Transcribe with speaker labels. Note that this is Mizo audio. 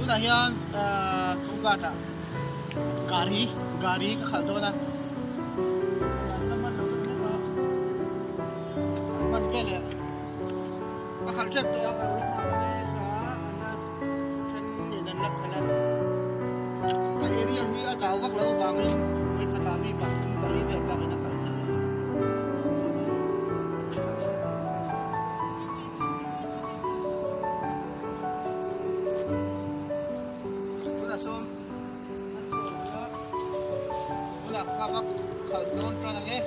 Speaker 1: Tunah hian Tunggat ah gari gari ka khalh dawn a. Hman veleh ka khalh tep tawh a ka lo nghak mek a then in an la khalh a. A area hi a zau vak lo vangin vawikhat ah mi pathum pali vel bak in a khalh theih lo. Tunah sawn tunah ka va khalh dawn tan ang e.